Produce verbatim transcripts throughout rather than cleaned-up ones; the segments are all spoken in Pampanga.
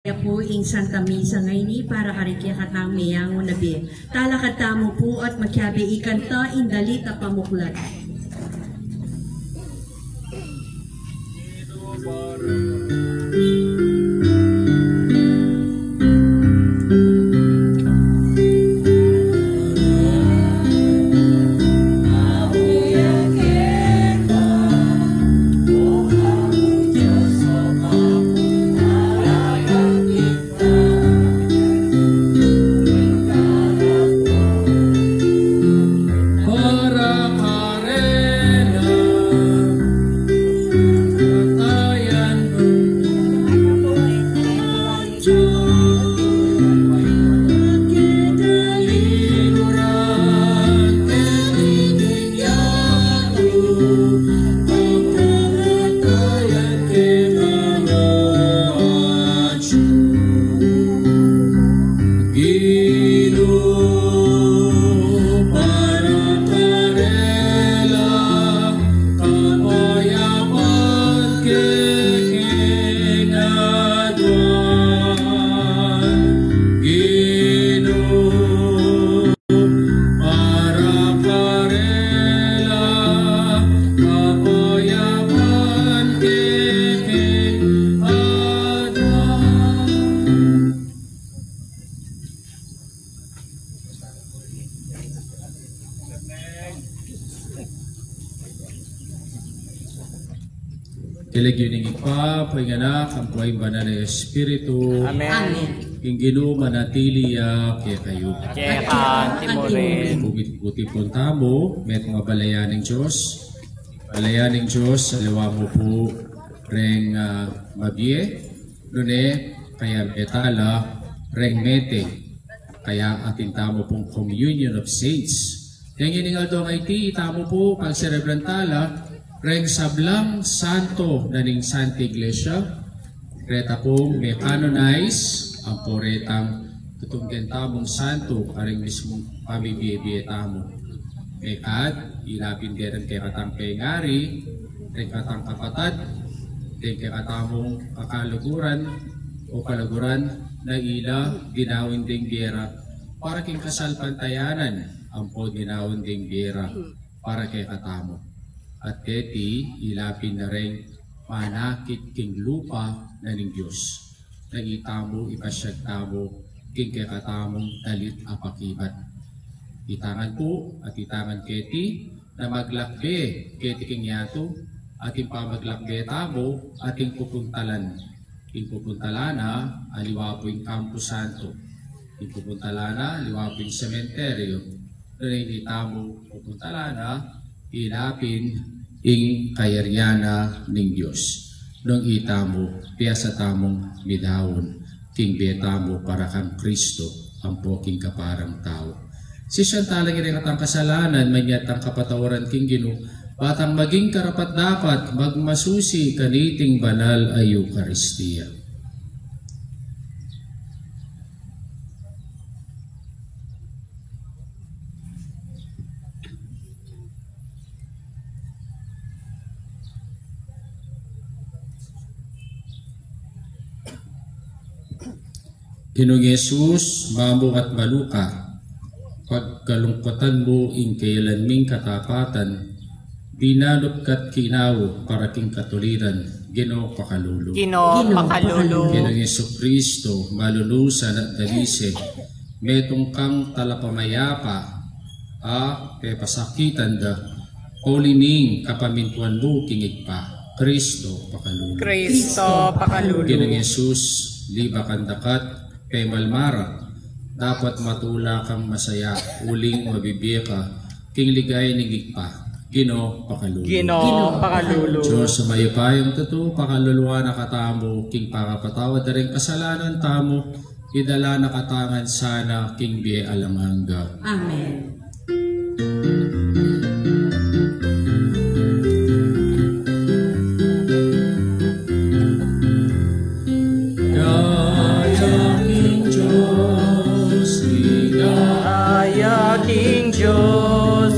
Kaya pu ing Santa Misa ngeni para kari kekatang meyangu na bie. Talakad tamu pu at makiabe ikanta ing dalit a pamuklat. Para karela, katayan Ginu, para karela, kapayapan ke king aduan. Ginu, para karela, kapayapan ke king aduan. King lagyu ning Ibpa, ampo ing Anak, ampo ing Banal a Espiritu. Amen. Amen. Ing Ginu manatili ya kekayu. Keka mu rin. Bukit-bukit pun tamu, metung a balayan ning Dios. Balayan ning Dios, aliwa mu pu reng, ah, mabie, nune kayampe tala reng mete, kaya atin tamu pung Communion of Saints. Ngening aldo a iti, itamu pu pagserebran tala reng sablang santo na ning Santa Iglesia, reta pung me-canonize, ampo retang tutunggen tamung santo karing mismung pamibie-bie tamu. Mekad, ila pin de reng kekatang pengari, reng kekatang kapatad, reng kekatamung kakaluguran o kaluguran na ila dinaun deng bie ra para king kasalpantayanan, ampo dinaun deng bie ra para kekatamu. At deti, ila pin na reng manakit king lupa na ning Dios, na itamu ipasiag tamu king kekatamung dalit a pakibat. Itangan pu at itangan keti na maglakbe keti king yatu, at ing pamaglakbe tamu ating pupuntalan. Ing pupuntalan na aliwa pu ing kampusanto. Ing pupuntalan na aliwa pu ing sementeryo. Nune itamu pupuntalan na, ila pin ing kayarian na ning Dios. Nung itamu, piasa tamung midaun king bie tamu para kang Kristo, ampo king kaparang tau. Sisian tala ing rekatang kasalanan, manyad tang kapatawaran king Ginu, ba tang maging karapat-dapat magmasusi kaniting banal a Eukaristia. Ginung Jesus, mamu at maluka, pagkalungkutan mu ing kayalan ming katapatan, dinalup ka't kinawu para king katuliran, Ginu pakalulu. Ginu pakalulu. Ginung Jesucristo, malulusan at dalise, metung kang talapamayapa, a pepasakitan da, pauli ning kapamintuan mu king Ibpa, Kristo pakalulu. Kristo pakalulu. Ginung Jesus, libakan da ka't pemalmarak, dapot matula kang masaya, uling mabibie ka king ligaya ning Ibpa, Ginu pakalulu. Ginu pakalulu. Dios a mayupayang tutu, pakaluluan na katamu king pangapatawad da ring kasalanan tamu, idala na katamu ngan sana king bie alang angga. Amen. Ligaya king Dios, ligaya king Dios,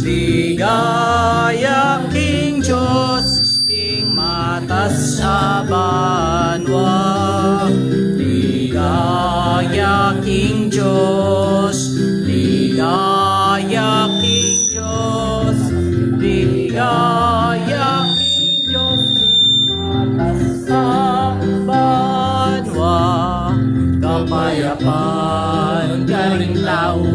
ligaya king Dios, king matas a banua. Kapayapan karing tau,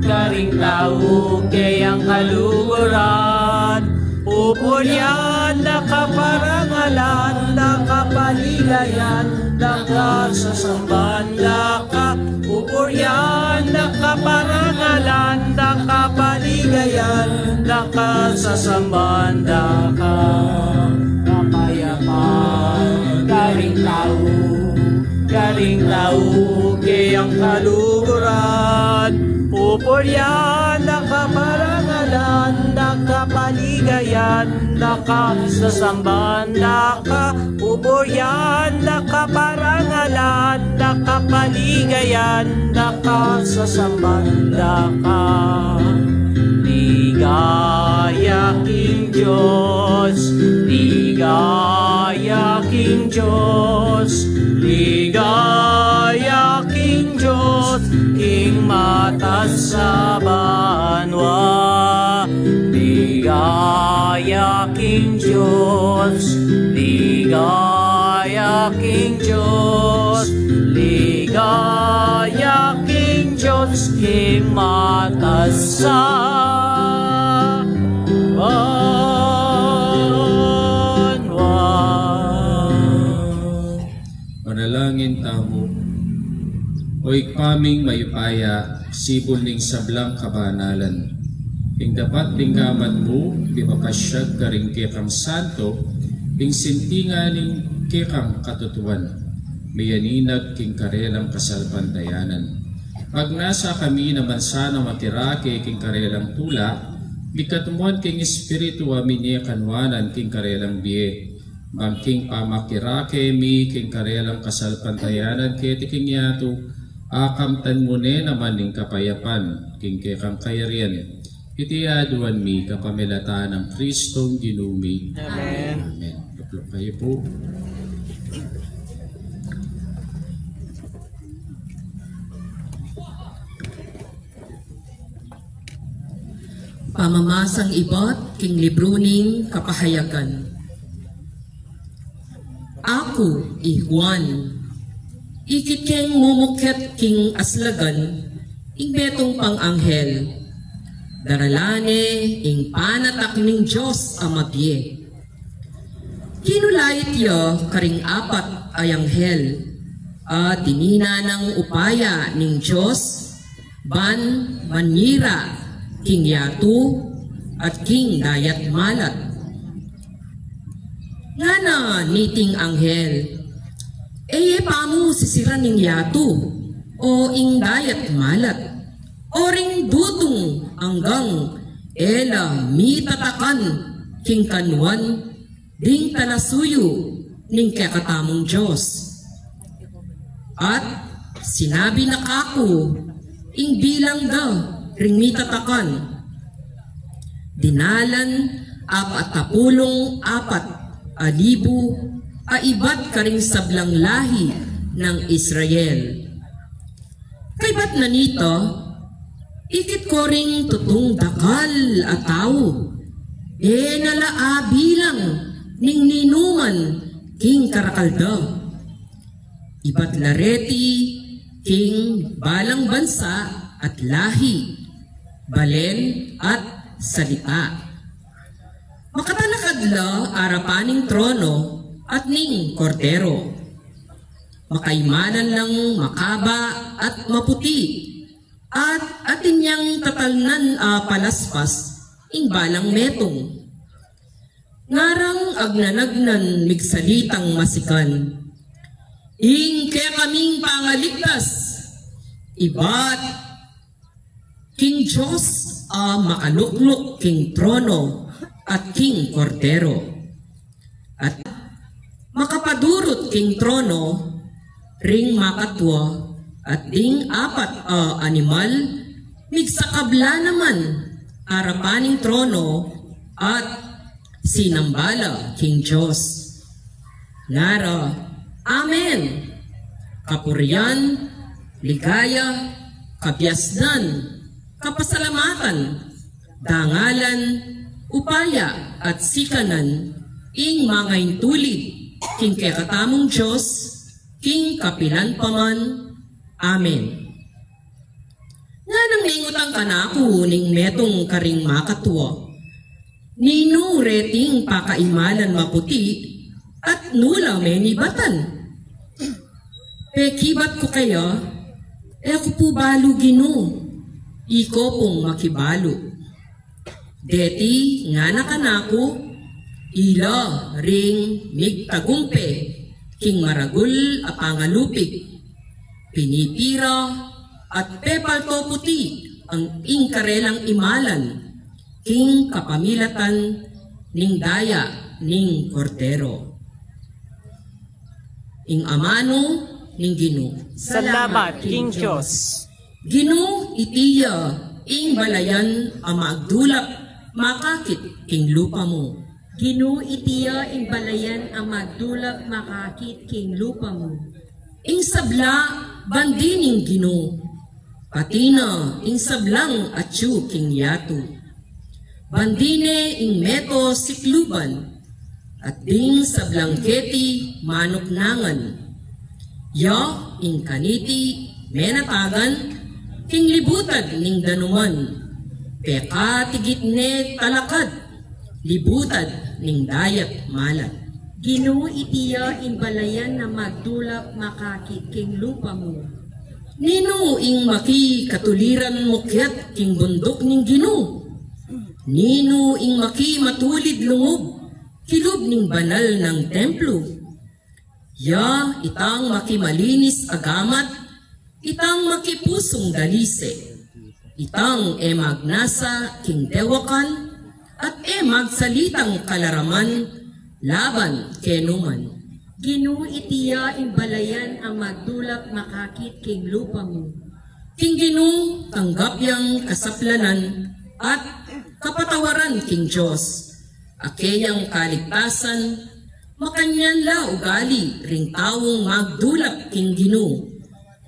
karing tau keyang kaluguran. Pupurian da ka, parangalan da ka, paligayan da ka, sasamban da ka. Pupurian da ka, parangalan da ka, paligayan da ka, sasamban da ka. Kapayapan karing tau, karing tau keyang kaluguran. Pupurian da ka, parangalan da ka, paligayan da ka, sasamban da ka. Pupurian da ka, parangalan da ka, paligayan da ka, sasamban da ka. Ligaya king Dios, ligaya king Dios, ligaya king Dios, king matas a banua. Ligaya king Dios, ligaya king Dios, ligaya king Dios, king matas a banua. Manalangin tamu. O Ibpa ming mayupaya, sibul ning sablang kabanalan, ing dapat ding gamat mu, mipapasiag karing kekang santo ing sintingan ning kekang katutuan, miyaninag king karelang kasalpantayanan. Agnasa kami naman sana makirake king karelang tula, mikatmuan king Espiritu a mine kanuanan king karelang bie. Bang king pamakirake mi king karelang kasalpantayanan keti king yatu, akamtan mu ne naman ing kapayapan king kekang kayarian. Iti aduan mi kapamilatan nang Kristong Ginu mi. Amen. Amen. Lukluk kayu pu. Pamamasang ibat king libru ning Kapahayagan. Aku i Juan, ikit keng mumuket king aslagan ing metung pang anghel. Daralan ne ing panatak ning Dios a mabie. Kinulait ya karing apat a anghel a dininan nang upaya ning Dios ban manira king yatu at king dayat malat. Ngana niting anghel, e ye pamu sisiran ing yatu o ing dayat malat, o ring dutung anggang e la mitatakan king kanuan ding talasuyu ning kekatamung Dios. At sinabi na kaku ing bilang da ring mitatakan. Dinalan apat a pulung apat a libu a ibat karing sablang lahi nang Israel. Kaybat na nita, ikit ko ring tutung dakal a tau, e na la abilang ning ninuman king karakal da. Ibat la reti king balang bansa at lahi, balen at salita. Makatalakad la arapan ning trono at ning Kordero. Makaimalan lang makaba at maputi, at atin yang tatalnan a palaspas ing balang metung. Ngarang agnanagnan migsalitang masikan, ing kekaming pangaligtas ibat king Dios a makalukluk king trono at king Kordero. At makapadurut king trono ring makatua at ding apat a animal, migsakabla naman arapan ning trono at sinamba la king Dios. Ngara, Amen! Kapurian, ligaya, kabiasnan, kapasalamatan, dangalan, upaya, at sikanan, ing mangaintulid king kekatamung Dios, king kapilan pa man, Amen. Nganang mengutang kanaku ning metung karing makatua, ninu reting pakaimalan maputi at nu la menibatan? Pekibat ku kaya, e ku pu balu Ginu, iko pung makibalu. Deti ngana kanaku, ila ring migtagumpe king maragul a pangalupig. Pinipira at pepalto puti ing karelang imalan king kapamilatan ning daya ning Kordero. Ing amanu ning Ginu. Salamat king Dios. Ginu, iti ya ing balayan a magdulap makakit king lupa mu. Ginu, iti ya ing balayan a magdulap makakit king lupa mu. Ing sabla, bandi ning Ginu, pati na ing sablang atyu king yatu. Bandi ne ing meto sikluban, at ding sablang keti manuknangan. Ya ing kaniti menatagan king libutad ning danuman, pekatigit ne talakad libutad ning dayat malat. Ginu, iti ya ing balayan a magdulap makakit king lupa mu. Ninu ing maki katuliran mukyat king bunduk ning Ginu? Ninu ing maki matulid lungub kilub ning banal nang templu? Ya itang maki malinis a gamat, itang maki pusung dalise, itang e magnasa king dewakan, at e magsalitang kalaraman laban kenu man. Ginu, iti ya ing balayan a magdulap makakit king lupa mu. King Ginu tanggap yang kasaplanan at kapatawaran king Dios. A keyang kaligtasan, makanyan la ugali ring taung magdulap king Ginu,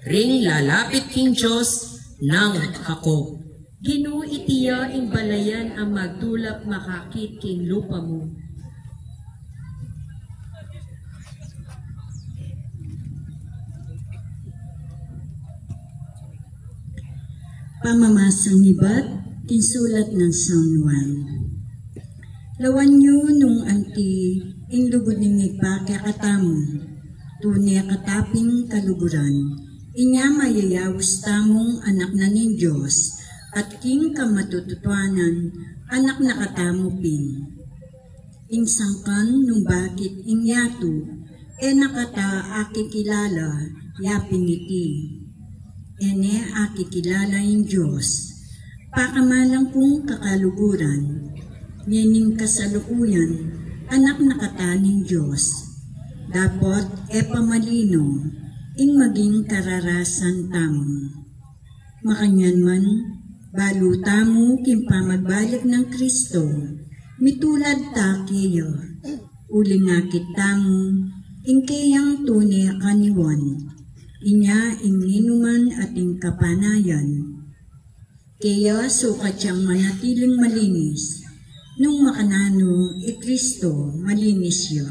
ring lalapit king Dios nang Jacob. Ginu, iti ya ing balayan a magdulap makakit king lupa mu. Pamamasang ibat king sulat nang San Juan. Lawan yu nung anti ing lugud ning Ibpa kekatamu, tune kata pin kaluguran, inya mayayaus tamung anak na ning Dios, at king kamatutuanan, anak na katamu pin. Ing sangkan nung bakit ing yatu e na kata akikilala, ya pin iti, e ne akikilala ing Dios. Pakamalan kung kakaluguran, ngening kasalukuyan anak na kata ning Dios. Dapot e pa malino ing maging kararasan tamu. Makanyan man, balu tamu king pamagbalik nang Kristo, mitulad ta keya, uling akit tamu ing keyang tune a kaniwan, inya ing ninuman at ing kapanayan. Keya sukat yang manatiling malinis, nung makananu i Kristo, malinis ya.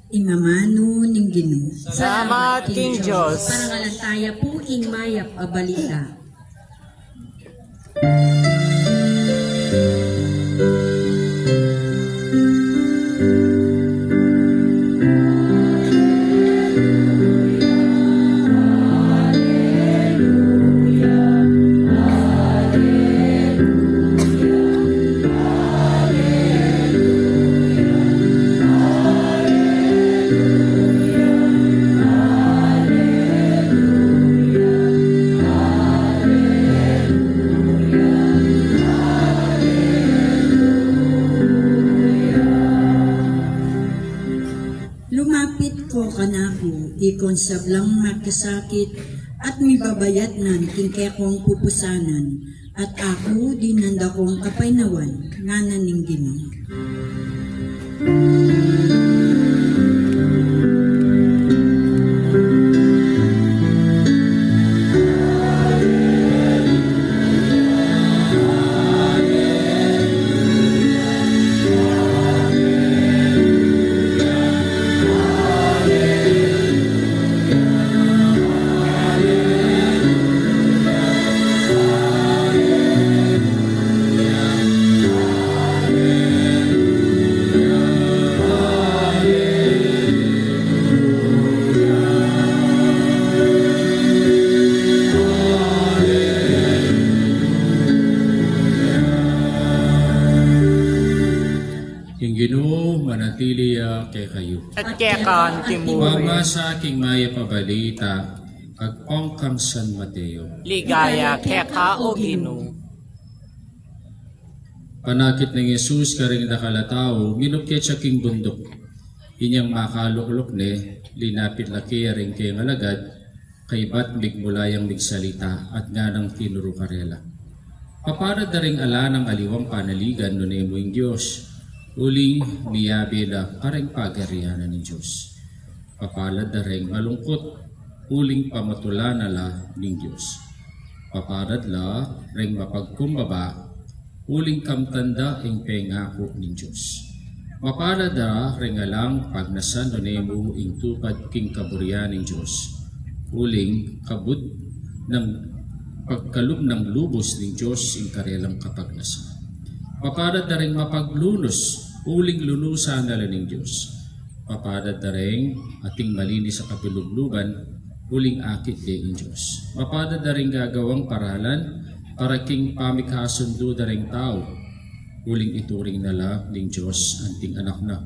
Ing amanu ning Ginu. Salamat king Dios. Parangalan taya pu ing mayap a balita. Lumapit ko kanaku, ikong sablang makasakit at mibabayatnan king kekong pupusanan, at aku dinan da kong kapaynawan, ngana ning Ginu. Lilia kekayu. At keka antimurin. Pamasa king mayap a balita agpang kang San Mateo. Ligaya keka, O Ginu. Panakit nang Jesus karing dakal a tau, minukit ya king bunduk. Inyang makalukluk ne, linapit la kaya ring kayang alagad, kaybat migmula yang migsalita, at nganang tinuru karela, Mapalad da ring ala nang aliwang panaligan nune mu ing Dios, uling miyabe la kareng pagarian ning Dios. Mapalad da ring malungkut, uling pamatulan na la ning Dios. Mapalad la ring mapagkumbaba, uling kamtan da ing pengaku ning Dios. Mapalad da ring alang pagnasan nune mu ing tupad king kaburian ning Dios, uling kabud nang pagkalub nang lubus ning Dios ing karelang kapagnasan. Mapalad da ring mapaglunus, uling lunusan na la ning Dios. Mapalad da ring ating malinis a kapilubluban, uling akit de ing Dios. Mapalad da ring gagawang paralan para king pamikasundu da ring tau, uling ituring na la ning Dios anting anak na.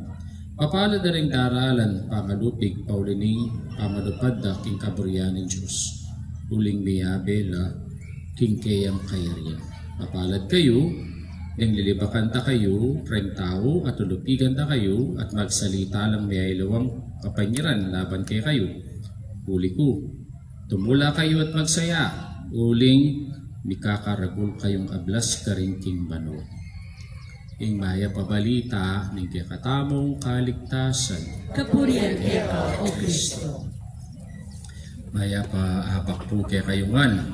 Mapalad da ring daralan pangalupig pauli ning pamalupad da king kaburian ning Dios, uling miyabe la king kayang kayarian. Mapalad kayu nung lilibakan da kayu ring tau at lulupigan da kayu at magsalita lang miyaliwang kapanyaran laban kekayu. Uli ku, tumula kayu at magsaya, uling mikakaragul kayung ablas karin king banua. Ing mayap a balita ning kekatamung kaligtasan. Kapurian keka, O Kristo. Mayap a abak pu kekayu ngan.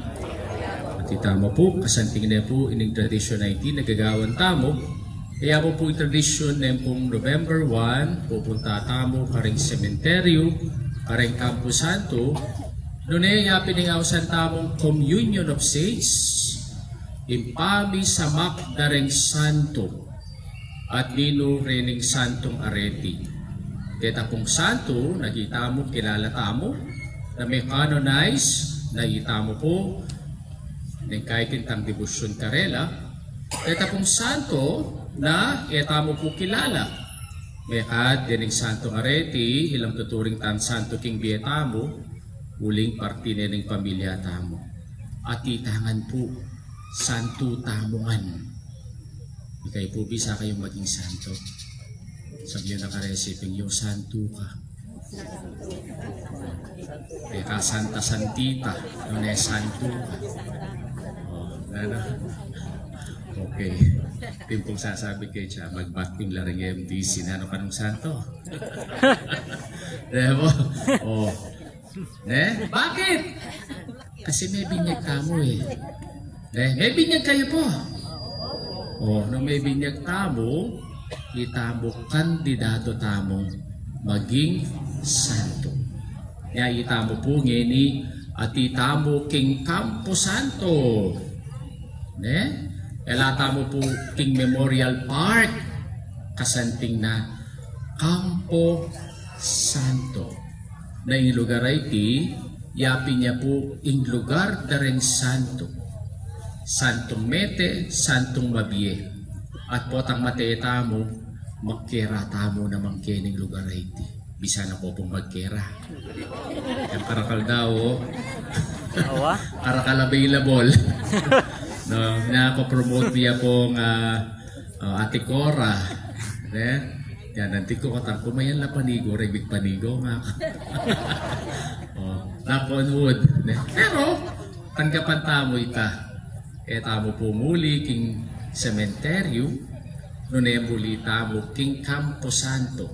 At itamu pu, kasanting ne pu ining tradisyun a iti nagagawan tamu. Kaya mu pu ing tradisyun neng pung November one, pupunta tamu karing sementeryu, karing Campo Santo, nune ya pin ing ausan tamung Communion of Saints, ing pamisamak da ring santo. At ninu reng santung areti? Keta pung santo na itamu kilala tamu, na me-canonize na itamu pu, neng kaiting tang devosyun karela. Keta pung santo na itamu pu kilala, mekad deng santung areti, ilang tuturing tang santo king bie tamu, uling parti ne ning pamilya tamu. At ita ngan pu, santo tamu ngan. Ikayu pu, bisa kayung maging santo. Sabyan yu na kareng siping yu, santo ka. Ika santa santita, nune santo ka. O, nanu? Okay. Timpung sasabi ke, siya, magbating la ring M D C, nanu kanung santo? Demo? O. Ne? Bakit? Kasi mebinyag tamu e. Ne? Mebinyag kayu pu. O, nung mebinyag tamu, itamu kandidatu tamung maging santo. Nya itamu pu ngeni, at itamu king Campo Santo. Ne? E la tamu pu king Memorial Park, kasanting na Campo Santo. Na ing lugar a iti, yapin ya pu ing lugar da reng santo. Santung mete, santung mabie. At potang mate tamu, magkera tamu naman keni king lugar a iti. Bisa na ku pung magkera. Yang karakal da, o. Awa? Karakal available. No, na, promote niya pung, ah, ah, Ate Cora. Ne? Yan, nanti ku katang kumayan la panigo, rebig panigo nga. O, knock on wood. Ne? Pero, tanggapan tamu ita. E tamu pu muli king sementeryu, nune muli tamu king Campo Santo,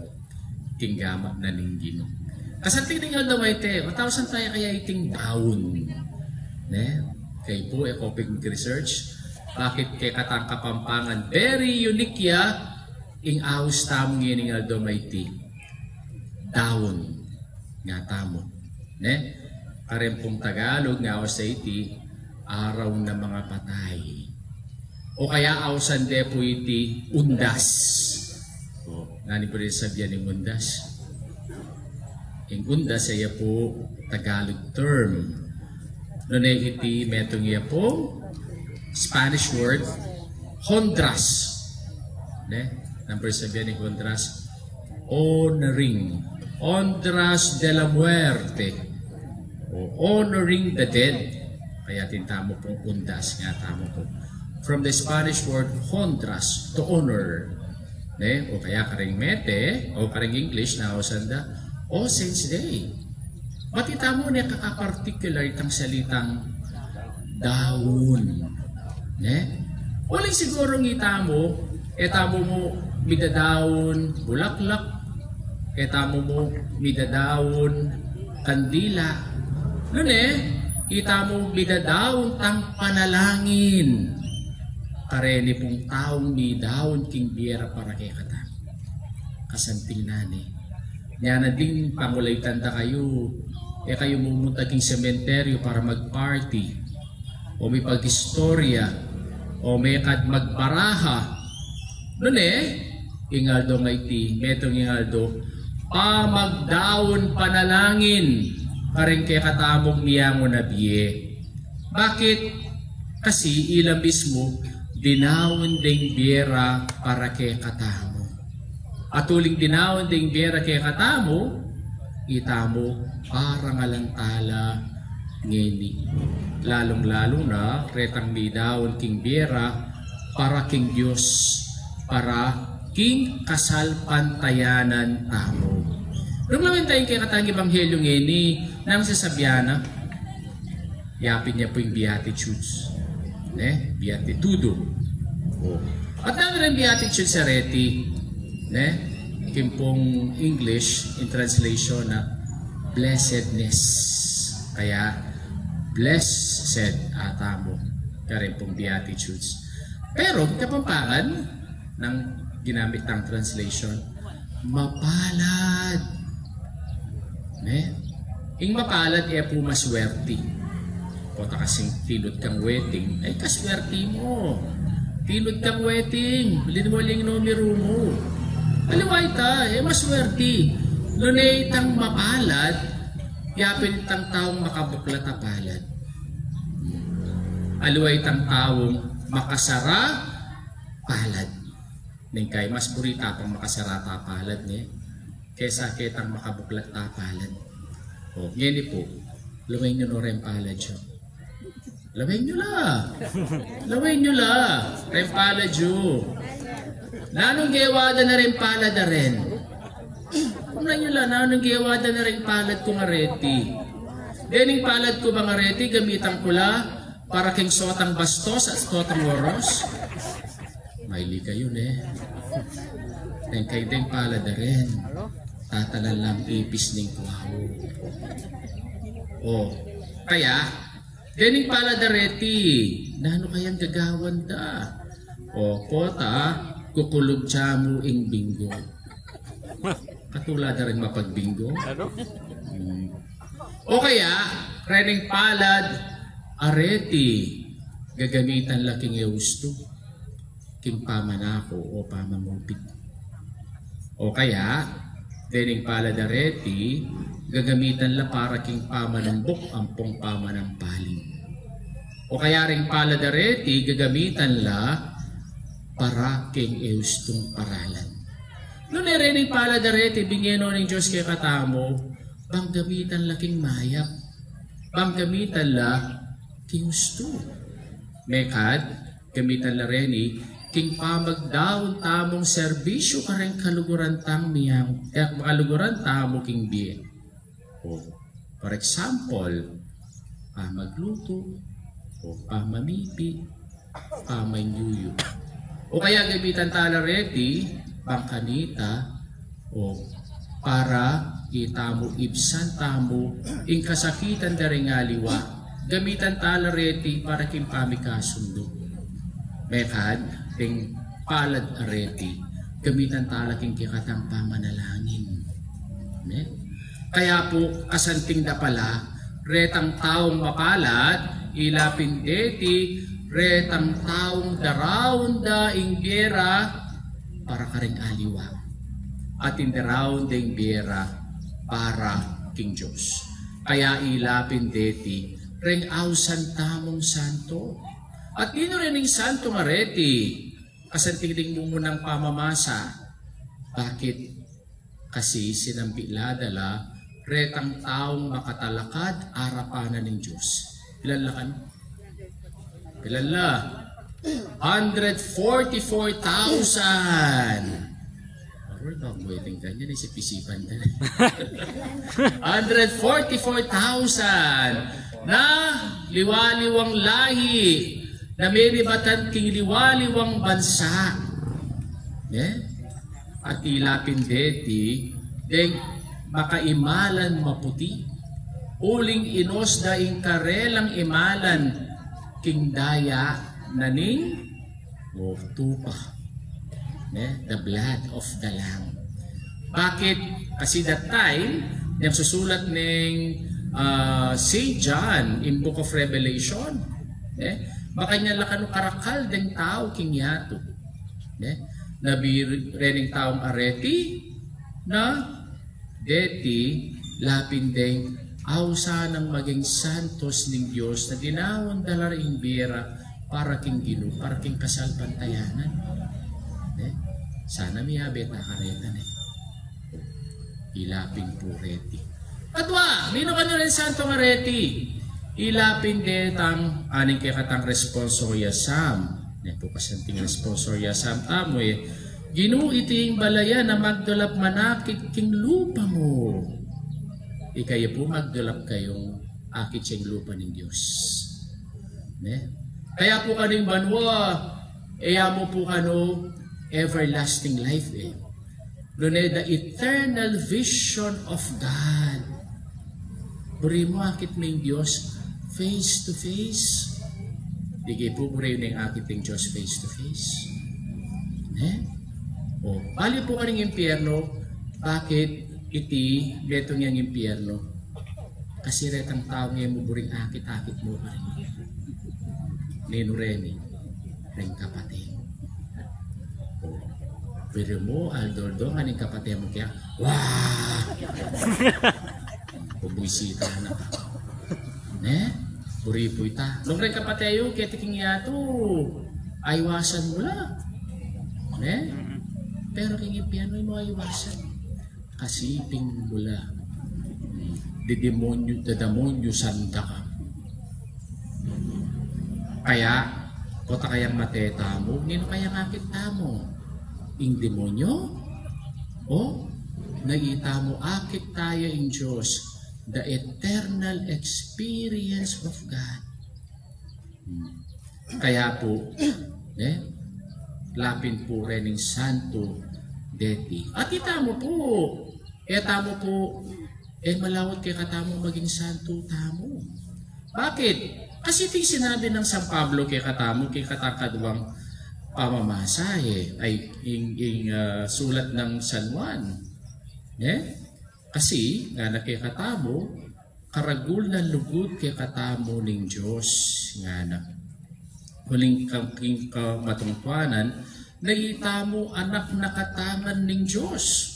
king gamat na ning Ginu. Kasanting ning aldo a iti, matausan taya kaya iting daun. Ne? Kayu pu, e ko pig mag-research. Bakit kekatang Kapampangan? Very unique ya, ing aus tamu ngening aldo a iti. Daun. Nga tamu. Ne? Kareng pung Tagalog nga aus a iti, araw na mga patay. O kaya ausan de pu iti undas. O, nanu pu rin sabyan ning undas? Ing undas, e ya pu Tagalog term. Nune iti metung ya pu Spanish word, hondras. Ne? Nanu pu rin sabyan ning hondras? Honoring. Honras de la muerte. O honoring the dead. Kaya atin tamu pung undas, ngeni tamu pu. From the Spanish word honras, to honor. Ne? O kaya karing mete, o karing English, nausan da, O Saints Day. Pati tamu ne kakapartikular itang salitang daun. Ne? Uling siguru ngeni tamu, e tamu mu midadaun bulaklak, e tamu mu midadaun kandila. Nune, e tamu midadaun tang panalangin kareni pung taung midaun king bie ra para kekatamu. Kasanting na ne. Nya na ding pangulaitan da kayu, e kayu mumunta king sementeryo para mag-party, o mipag-istorya, o mekad magbaraha. Nune, ing aldo ngeni, metung ing aldo, pamagdaun panalangin kareng kekatamung miyangun a bie. Bakit? Kasi ila mismu dinaun deng bie ra para kekatamu. At uling dinaun deng bie ra kekatamu, itamu parangalan tala ngeni. Lalung-lalu na retang midaun king bie ra para king Dios, para king kasalpantayanan tamu. Nung lawen taya ing kekatang ebanghelyo ngeni, nanu ing sasabian na? Yapin ya pu ing Beatitudes. Ne? Beatitudo. O. At nanu ring Beatitudes a reti? Ne? King pung English, in translation na blessedness. Kaya, blessed a tamu kareng pung Beatitudes. Pero, Kapampangan, nung ginamit tang translation, mapalad. Ne? Ing mapalad e pu maswerti. Pota kasing tinud kang wedding, ay kaswerti mu. Tinud kang wedding, linwa ling numeru mu. Aliwa ita, e maswerti. Nune itang mapalad, yapin itang taung makabuklat a palad. Aliwa itang taung makasara palad. Neng kay mas buri ta pang makasara ta palad, ne? Kesa ketang makabuklat ta palad. O, ngeni pu, lawen yu no reng palad yu. Lawen yu la. Lawen yu la. Reng palad yu. Nanung gewa da na reng palad a ren? Lawen yu la, nanung gewa da na reng palad kung areti? Dening palad ku bang areti, gamitan ku la para king sotang bastos at sotang oros? Maili kayu, ne? Neng kay deng palad a ren, tatalan lang ipis ning kuawu. O, kaya, dening palad a reti, nanu kayang gagawan da? O, pota, kukulub ya mu ing binggo. Katula da ring mapagbinggo. Ano? Hmm. O kaya, rening palad a reti, gagamitan la king e ustu, king pamanako o pamangupit. O kaya, dening palad a reti, gagamitan la para king pamanumbuk ampong pamanampaling. O kaya ring palad a reti, gagamitan la para king e ustung paralan. Nune rening palad a reti, binye no ning Dios kekatamu, bang gamitan la king mayap, bang gamitan la king ustu. Mekad, gamitan la reni king pamagdaun tamung serbisyu kareng kaluguran tang miang, e, kaluguran tamu king bie. O, for example, pamaglutu, o pamamipi, pamanyuyu. O kaya gamitan tala reti, bang kanita, o para itamu, ibsan tamu ing kasakitan da ring aliwa, gamitan tala reti para king pamikasundu. Mekad, deng palad a reti, gamitan tala king kekatang pamanalangin. Ne? Kaya pu, kasanting da pala, retang taung mapalad, ila pin deti, retang taung daraun da ing bie ra para karing aliwa. At ing daraun da ing bie ra para king Dios. Kaya ila pin deti, reng ausan tamung santo. At ninu rening santo a reti, kasanting ding mumunang pamamasa. Bakit? Kasi sinambi la da la retang taung makatalakad arapan na ning Dios. Ilan la kanu? Ilan la? Hundred forty-four thousand. Aru, bang bueting kanyan, isip-isipan ka na. Hundred forty-four thousand na liwaliwang lahi, na menibatan king liwaliwang bansa. Ne? At ila pin deti deng makaimalan maputi, uling inus da ing karelang imalan king daya na ning o tupa. Ne? The blood of the Lamb. Bakit? Kasi that time, yang susulat ning, ah, Saint John in Book of Revelation, ne? Makanyan la kanu karakal deng tau king yatu. Ne? Nabi rening taung areti na deti la pin deng ausan nang maging santos ning Dios na dinaun da la ring bie ra para king Ginu, para king kasalpantayanan. Ne? Sana miyabe ta kareta, ne? Ila pin pu reti. Katua, ninu kanu reng santong areti? Ila pin detang aning kekatang responsorial psalm. Ne pu, kasanting responsorial psalm tamu, e. Ginu, iti ing balayan a magdulap manakit king lupa mu. Ikayu pu magdulap kayung akit ya ing lupa ning Dios. Ne? Kaya pu kanu ing banua, e ya mu pu kanu everlasting life, e. Nune the eternal vision of God. Buri mu akit mu ing Dios face to face. Di ke pu buri yu ning akit ing Dios face to face. Ne? O, bali pu karing impyerno, bakit iti metung yang impyerno? Kasi retang tau nge mu buring akit-akit mu karin. Ninu reni? Reng kapate mu. O, buri mu, aldo-aldo, ngening kapate mu kaya, wah! Bubuisita na. Ne? Buri pu ita. Nung reng kapate yu keti king yatu, aiwasan mu la. Ne? Pero king impyerno, e mu aiwasan. Kasi ipin mu la. Didemonyo, dadamonyo sanda ka. Kaya, pota kayang mate tamu, ninu kayang akit tamu? Ing demonyo? O, nakita mu, akit taya ing Dios, the eternal experience of God. Hmm. Kaya pu, ne? Lapin pu rening santo deti. At itamu pu, e tamu pu, e malaut kekatamu maging santo tamu. Bakit? Kasi iti sinabi nang San Pablo kekatamu, kekatang kaduang pamamasa, e, ay, ing, ing, ah, sulat nang San Juan. Ne? Kasi, ngana kekatamu, karagul nang lugud kekatamu ning Dios, ngana. Uling king kamatungtuanan, na itamu anak na katangan ning Dios.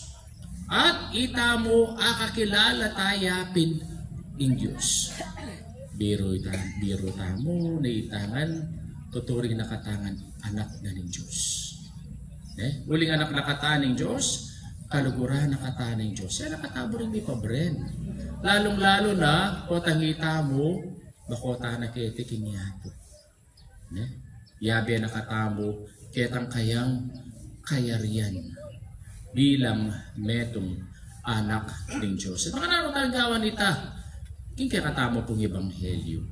At itamu akakilala taya pin ing Dios. Biru ita, biru tamu, na ita ngan tuturing na katangan anak na ning Dios. Ne? Uling anak na kata ning Dios, kaluguran na kata ning Dios. Kaya na kata buring mipabren. Lalung-lalu na, potang itamu, bakota na keti king yatu. Ne? Yabe na katamu, ketang kayang kayarian bilang metung anak ning Dios. At makananu tang gawan ita king kekatamu pung ebanghelyo?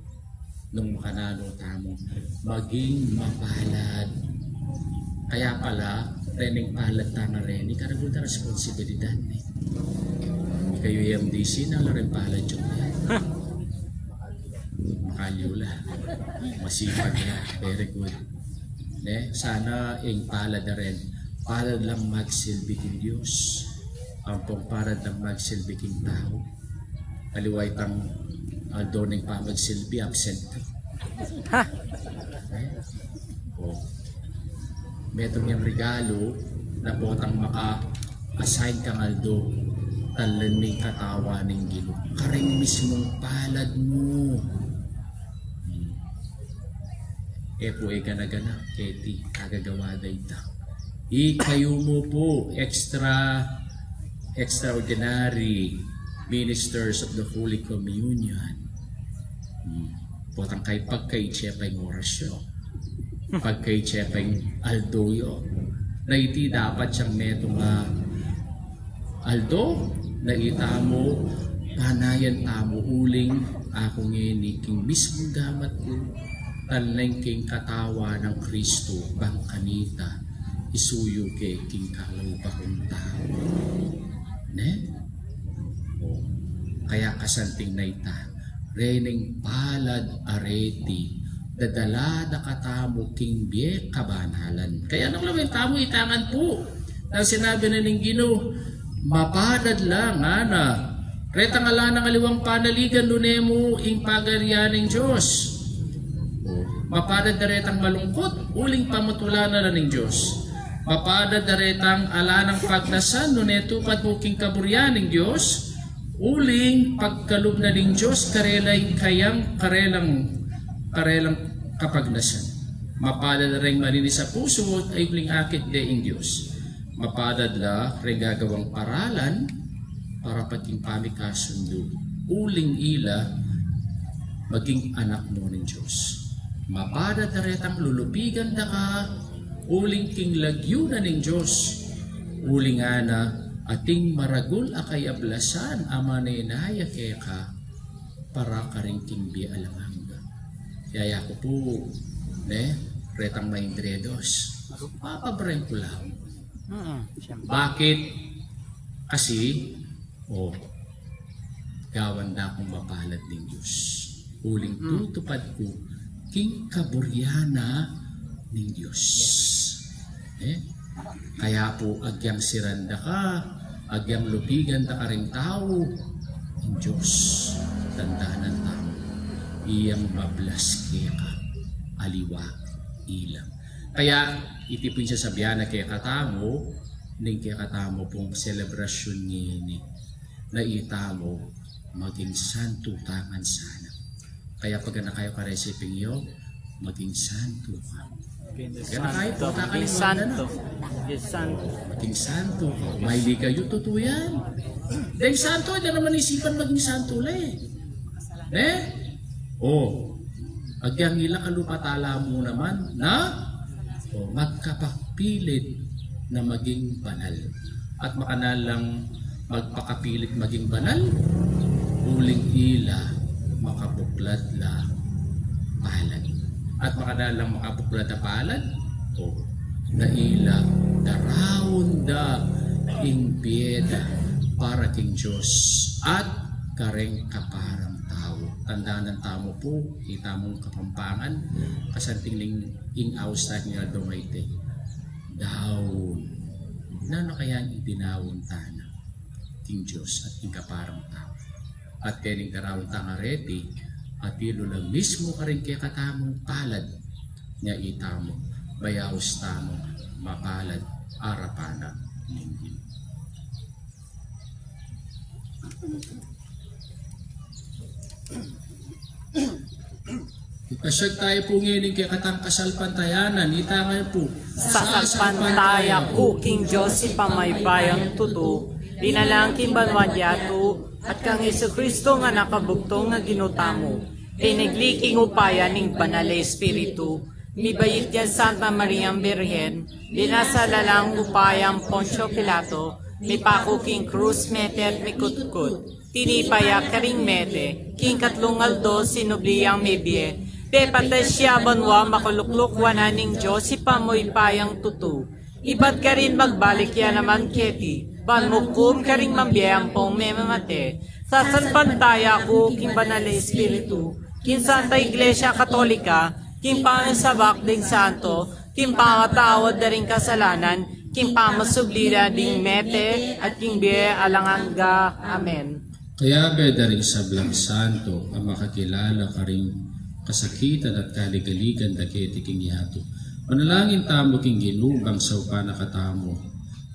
Nung makananu tamu, maging mapalad. Kaya pala, rening palad tana reni, karagul da responsibilidad, ne? Ikayu M D C, nanu la reng palad yu? Makalyu la. Masipag la. Very good. Ne? Sana ing palad a ren, palad lang magsilbi king Dios. Ampong palad lang magsilbi king tau. Aliwa itang aldo ning pamagsilbi, absent. Ha? Ne? O. Metung yang regalu na potang maka-assign kang aldo, talnan me ing katawan ning Ginu. Karing mismung palad mu. Hmm. E pu e gana-gana keti, agagawa da ita. Ikayu mu pu, extra Extraordinary Ministers of the Holy Communion. Hmm. Potang kay pagkaitse pa ing oras yu, pagkaitse pa ing aldo yu, na iti dapat yang metung a aldo na itamu panayan tamu uling aku ngeni king mismung gamat ku, talneng king katawan nang Kristu, bang kanita isuyu ke king kalaupakung tau. Ne? O, kaya kasanting na ita, reng palad a reti, dadala da katamu king bie kabanalan. Kaya nung lawen tamu itangan pu, nang sinabi na ning Ginu, mapalad la ngana retang ala nang aliwang panaligan nune mu ing pagarian ning Dios. Mapalad da retang malungkut, uling pamatulan na ning Dios. Mapalad da retang ala nang pagnasan, nune tupad mu king kaburian ning Dios, uling pagkalub na ning Dios karela ing kayang karelang, karelang kapagnasan. Mapalad da reng malinis a pusu, uling akit de ing Dios. Mapalad la reng gagawang paralan para paging pamikasundu, uling ila maging anak mu ning Dios. Mapalad da retang lulupigan da ka uling king lagyu na ning Dios, uling ngana ating maragul a kayablasan a manenaya keka para karing king bie alang angga. Yaya ku pu, ne, retang maindredos, papabreng ku lang. Mm, siyempre. Bakit? Kasi, o, gawan da kung mapalad ning Dios. Uling tutupad ku king kaburian na ning Dios. E? Kaya pu, agyang siran da ka, agyang lupigan da karing tau, ing Dios, tandanan tamu, iyang mablas keka, aliwa ilang. Kaya iti pu ing sasabian na kekatamu ning kekatamu pung selebrasyun ngeni, na itamu maging santu tangan sana. Kaya pag-anak kayu karelang siping yu, maging santu ka. Maging santu. Maging santu. Maging santu ka. Maili kayu, tutu yan. Deng santu, e da naman isipan maging santu la e. Ne? O, agyang ila, kalupa tala mu naman na, o, magkapagpilit na maging banal. At makanal lang magpakapilit maging banal, uling ila makabuklad la palad. At makanal lang makabuklad a palad, o, na ila daraun da ing bie da para king Dios at kareng kaparang tau. Tandanan tamu pu, itamung Kapampangan, kasanting ning ing aus taya king aldo a iti. Daun. Nanu kaya ing idinaun tana king Dios at king kaparang tau? At dening daraun tang areti, atilu la mismu karing kekatamung palad, nya itamu, mayaus tamung mapalad arapan na ning Ginu. Ipasyag taya pu ngeni ing kekatang kasalpantayanan, itangan pu. Sasalpantaya ku king Dios Ibpang mayupayang tutu, linalang king banua at yatu, at kang Jesucristo a Anak a bugtung a Ginu tamu, pinigli king upaya ning Banal a Espiritu, mibait yang Santa Mariang Birhen, binasa lalang upaya nang Poncio Pilato, mipaku king krus, mete at mikutkut, tinipa ya karing mete, king katlung aldo sinubli yang mibie, pepatad ya banua, makalukluk wanan ning Dios Ibpang mayupayang tutu. Ibat karin magbalik ya naman keti, ban mukum karing mabie ampong mamimate. Sasalpantaya ku king Banal a Espiritu, king Santa Iglesia Katolika, king pamisabak ding santo, king pamatawad da ring kasalanan, king pamasubli da ding mete, at king bie alang angga. Amen. Kayabe da ring sablang santo a makakilala karing kasakitan at kaligaligan da keti king yatu, manalangin tamu king Ginu bang saupan na katamu.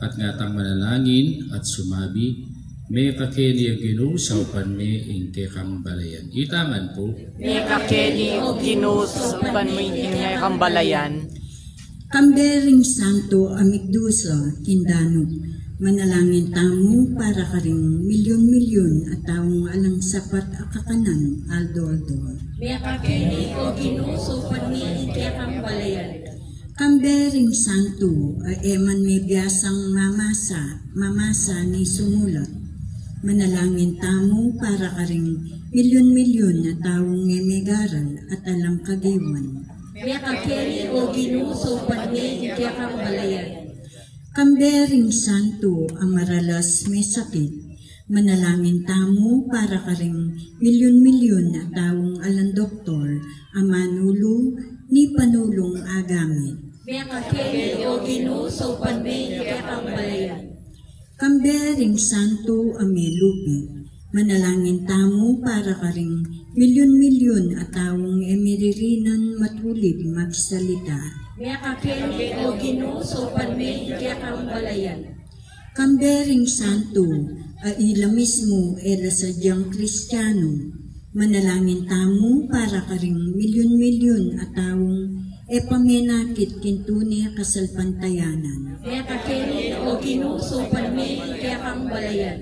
At ngatang manalangin at sumabi, mekakeni a Ginu, saupan me ing kekang balayan. Itangan pu. Mekakeni, O Ginu, saupan me ing kekang balayan. Kambe ring santo a migdusa king danum, Manalangin tamu para karing milyun-milyun a taung alang sapat a kakanan aldo-aldo. Mekakeni, O Ginu, saupan me ing kekang balayan. Kambe ring santu a e man mebiasang mamasa, mamasa ni sumulat. Manalangin tamu para karing milyun-milyun a taung e megaral at alang kagiwan. Mekakeni, O Ginu, saupan me ing kekang balayan. Kambe ring santu a maralas mesakit, manalangin tamu para karing milyun-milyun a taung alang doktor a manulu ni panulung a gamit. Mekakeni, O Ginu, saupan me ing kekang balayan. Kambe ring santu a melupi, manalangin tamu para karing milyun-milyun a taung e miririnan matulid magsalita. Mekakeni, O Ginu, saupan me ing kekang balayan. Kambe ring santu a ila mismu e la sadyang Kristianu, manalangin tamu para karing milyun-milyun a taung e pa menakit king tune kasalpantayanan. Mekakeni, O Ginu, saupan me ing kekang balayan.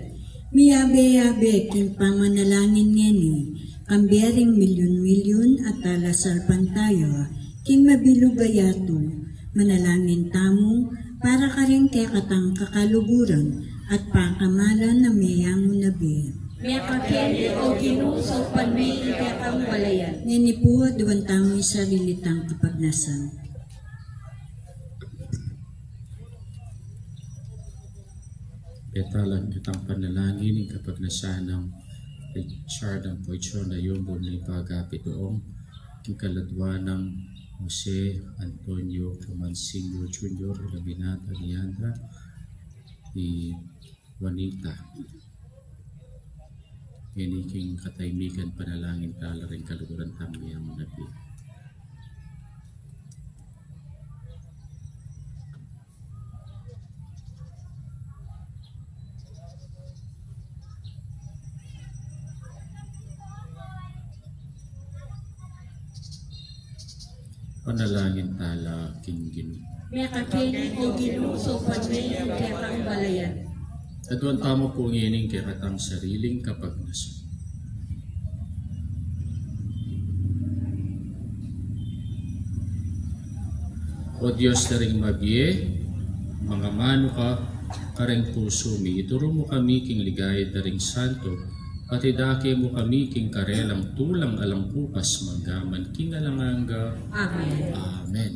Miyabe-yabe king pamanalangin ngeni, kambe ring milyun-milyun a talasalpantaya king mabilug a yatu, manalangin tamu para karing kekatang kakaluguran at pakamalan a meyangu na bie. Mekakeni, O Ginu, saupan me ing kekang balayan. Ngeni pu, aduan tamu ing sarili tang kapagnasan. Petalan kitang panalangin ing kapagnasan nang Richard Ampoichon a yombul ning pagapituong, king kaladua nang Jose Antonio Roman Senior Junior, ila binata Leandra, i Juanita. Ngeni king katahimikan panalangin tala ring kaluguran tang meyangu na bie. Panalangin tala king Ginu. Mekakeni, O Ginu, saupan me ing kekang balayan. Aduan tamu pu ngeni ing kekatang sariling kapagnasan. O Dios da ring mabie, mangamanu ka karing pusu mi, ituru mu kami king ligaya da ring santo, at idake mu kami king karelang tulang alang pukas manggaman king alang angga. Amen. Amen.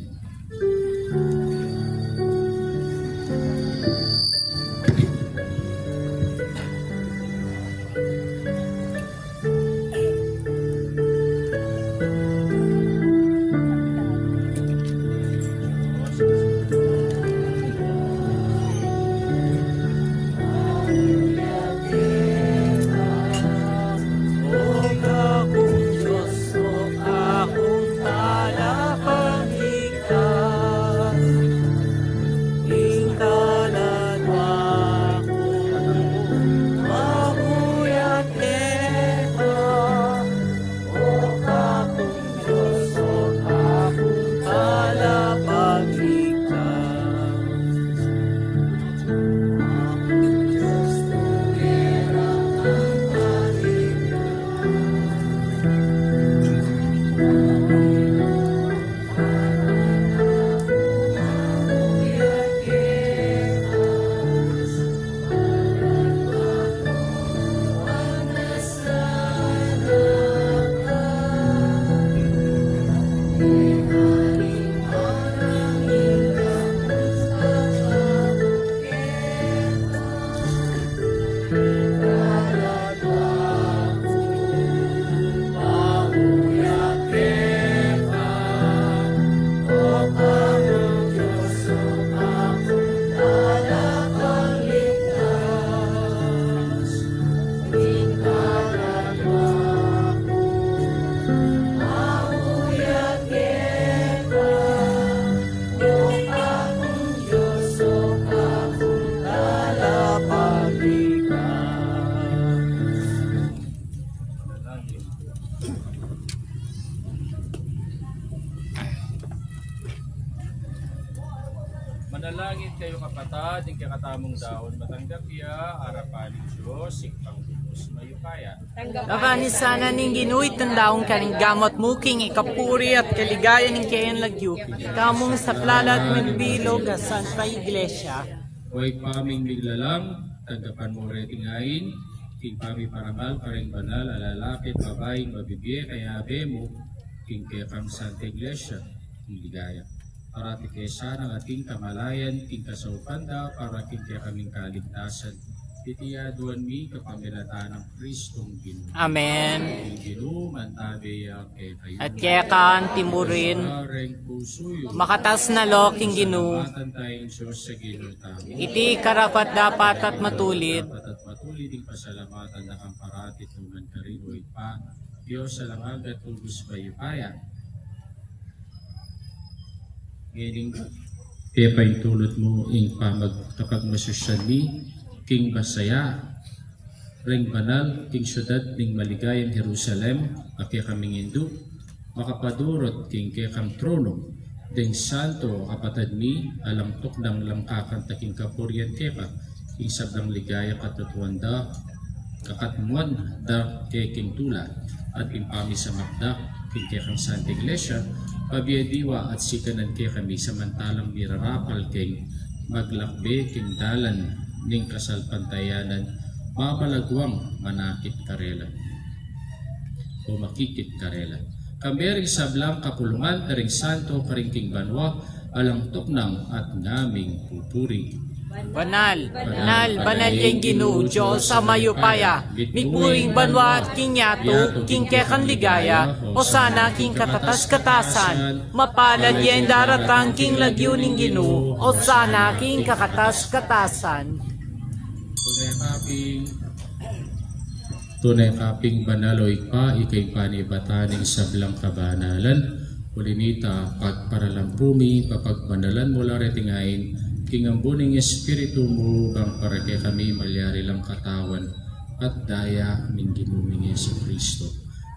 Langit kayu, kapatad, ing kekatamung daun matanggap ya arapan ning Dios, ing Pangulus mayupaya. Tanggap na sana ning Ginu itang daun karing gamat mu king ikapuri at kaligayan ning keyang lagyu. Ika mung saplalat ming bilug a Santa Iglesia. O Ibpa ming miglalang, tanggapan mu reting ain king pamiparangal karing banal a lalaki at babaing mabibie kayabe mu king kekang Santa Iglesia king ligaya. Parati ke sana ating kamalayan king kasaupan da para king kekaming kaligtasan. Iti aduan mi kapamilatan nang Kristong Ginu. Amen. Ing Ginu mantabe ya kekayu. At keka anti mu rin. Makatas na lo king Ginu. Pasalamatan taya ing Dios a Ginu tamu. Iti karapat-dapat at matulid. Karapat-dapat at matulid ing pasalamatan da kang parati tuman karin, o Ibpa, Dios a alang angga at lubus mayupaya. Ngening pepaintulud mu ing pamag-, kapagmasusyan mi king masaya reng banal king siudad ning maligayang Jerusalem, a kekaming Indu, makapadurut king kekang tronu deng santo a kapatad mi, alang tuknang langkakan ta king kapurian keka, ing sablang ligaya katutuan da, kakatmuan da ke king tula, at ing pamisamak da king kekang Santa Iglesia, pabie diwa at sikanan kekami samantalang mirarapal keng maglakbe king dalan ning kasalpantayanan, mamalagwang manakit karela o makikit karela. Kambe ring sablang kapulungan da ring santo karin king banua, alang tuknang at ngaming pupuri. Banal, banal, banal ya ing Ginu, Dios a mayupaya. Mipuri ing banua at king yatu king kekang ligaya. Osana king kakatas-katasan. Mapalad ya ing daratang king lagyu ning Ginu. Osana king kakatas-katasan. Tune ka pin banal, o Ibpa, ika ing panibatan ning sablang kabanalan. Uli na nita, pagparalampu mi, papagbanalan mu la reting ain king ambun ning Espiritu mu, bang para kekami malyari lang katawan at daya ning Ginu ming Jesucristo.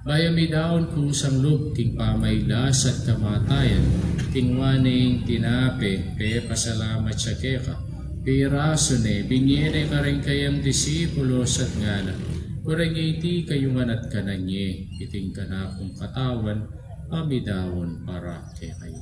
Bayu mi daun kusang lub king pamailas at kamatayan, kinuan ne ing tinape, pepasalamat ya keka, pirasu ne, binie ne karing kayang disipulos at ngana: Kurangi iti kayu ngan at kanan ye, iti ing kanakung katawan, a midaun para kekayu.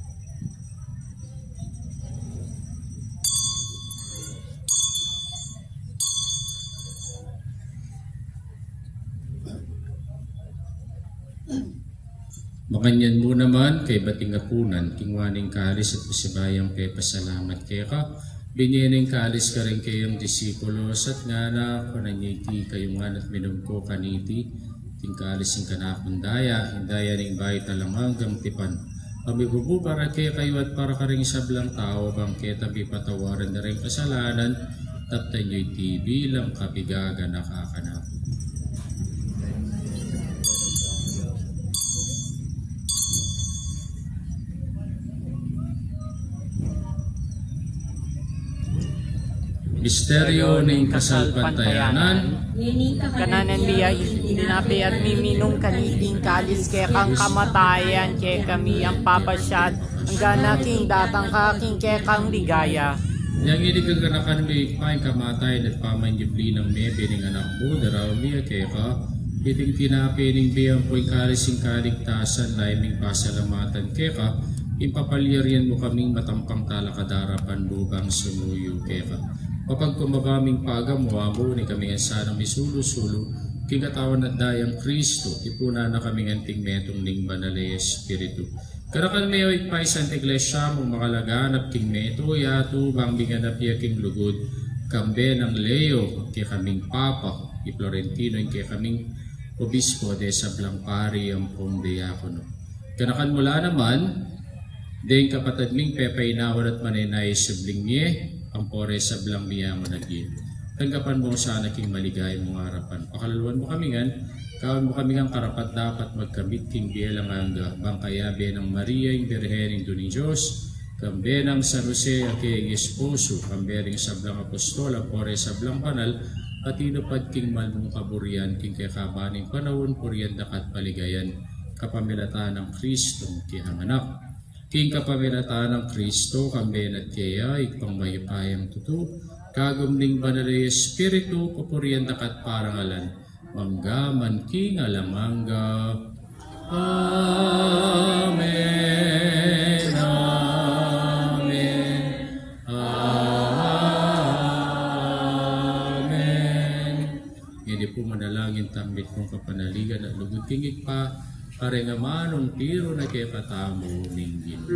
Makanyan mu naman, kaybat ning apunan, kinuan ne ing kalis at pasibayu yang pepasalamat keka, binie ne ing kalis karing kayang disipulos at ngana: Kunan ye iti kayu ngan at minum ko kaniti, ing kalis ning kanakung daya, ing daya ning bayu at alang anggang tipan, a mibubu para kekayu at para karing sablang tau, bang keta mipatawaran da ring kasalanan. Taptan yu iti bilang kapigaganaka kanaku. Misteryu ning kasalpantayanan. Kananan mi ya ing tinape at miminum kaniti ing kalis kekang kamatayan kekami, a papasiat anggang king datang ka king kekang ligaya. Yang ini gaganakan mi, Ibpa, ing kamatayan at pamanyubli nang mebie ning Anak mu, daraun mi ya keka iting tinape ning bie ampo ing kalis ning kaligtasan, lalu ming pasalamatan keka ing papalyarian mu kaming matampang talakad arapan mu bang sumuyu keka. Mapagkumbaba ming pagamu, Amu, nung ikami ngan sanang misulu-sulu king katawan at dayang Kristo, tipunan na kaming anting metung ning Banal a Espiritu. Ganakan me, o Ibpa, ing Santa Iglesia mung makalaganap king mabilug a yatu, bang minganap ya king lugud, kambe nang Leo, kekaming Papa, i Florentino, ing kekaming Obispo, deng sablang pari ampong diakono. Ganakan mu la naman deng kapatad ming pepainawa at manenaya king subling mie, ampo reng sablang miyamanag ya. Tanggapan mu la sana king maligaya mung arapan. Pakalaluan mu kami ngan, gawan mu kami ngan karapat-dapat magkamit king bie alang angga, bang kayabe nang Maria, ing Birhen Indu ning Dios, kambe nang San Jose, a keyang esposo, kambe ring sablang apostol, ampo reng sablang banal a tinupad king mal mung kaburian, king kekaban ning panaun, purian da ka at paligayan, kapamilatan nang Kristong keyang Anak. King kapamilatan nang Kristo, kambe na at keya, Ibpang mayupayang tutu, kagum ning Banal a Espiritu, papurian daka at parangalan, mangga man king alang angga. Amen, amen, amen. Ngeni pu manalangin tamu mitmung kapanaligan at lugud king Ibpa, kareng amanung tiru na kekatamu ning Ginu.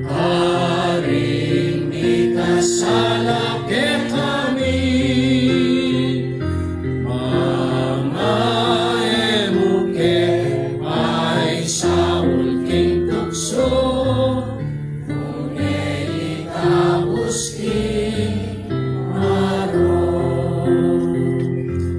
Karing mikasala kekami, manga e mu ke paisaul king tuksu, nune ikabus king marok.